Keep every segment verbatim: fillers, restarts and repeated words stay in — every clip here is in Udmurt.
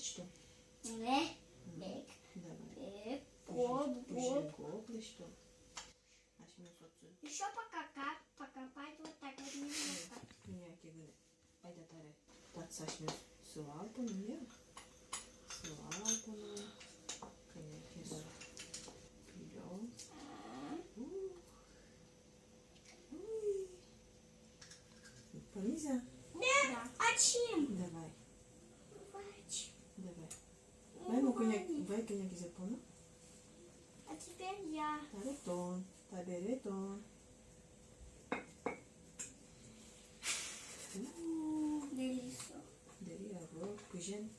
Что? Мгм. Бек. Давай. Бек. Гоп, гоп. Гоп лэсьтом. Асьмеос отчы. Ещё покака-, покопать вот так вот немножко. Кӧня ке гинэ. Айда таре. Татчы асьмеос сылал поном, я? Сылал поном. Кӧня ке гинэ. Берём. Ух. Уй. Пӧрмиз-а? Да. Ачим. Давай. Давай, ачим. Давай. Вай, ну, кӧня, вай кӧня ке гинэ поно. А теперь я. Табере тон, табере тон. У-у-у. Дэри со. Дэри, а вот, пызен.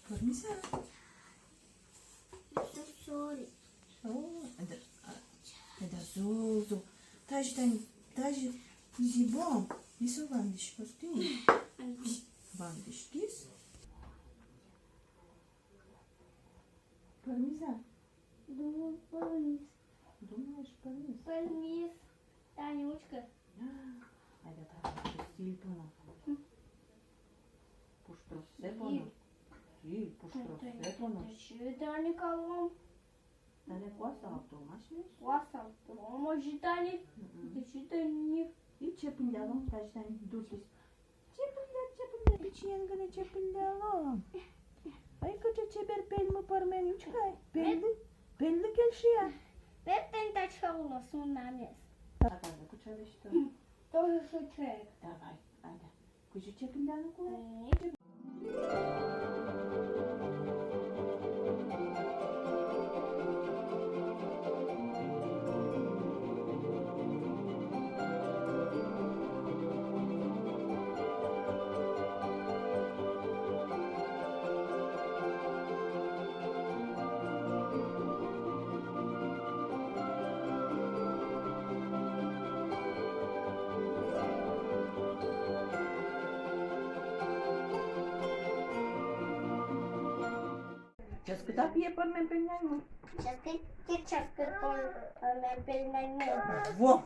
Пӧрмиз-а? О, айда, а, айда, зол, зол. Тазьы тани, тазьы изи бон. И со вандӥськоз тӥни. Вандӥськиз. Пӧрмиз-а? Думаю, пӧрмиз. Думаешь, пӧрмиз? Пӧрмиз. Тани учкы. Айда, тани сӥль поном. Пуштроссэ поном. Сӥль, пуштроссэ поном. Тани калом. Тани куасалтом асьмеос. Куасалтом озьы тани. Мгм. Озьы тани. И чепыльдалом тазьы тани, дуртӥз. Чепыльда, чепыльда, пичиен гинэ чепыльдалом. Ай, кыӵе чебер пельмы пӧрмем, учкы ай. Пельлы, пельлы кельше-а? Пельтэн тачка уло, сунамес. Тоже шутрек. Давай, айда. Кызьы чепыльданы кулэ? Мгм. Ческыт-а, пие, пӧрмем пельняньмы? Ческыт, ческыт пӧрмем пельняньмы. Во,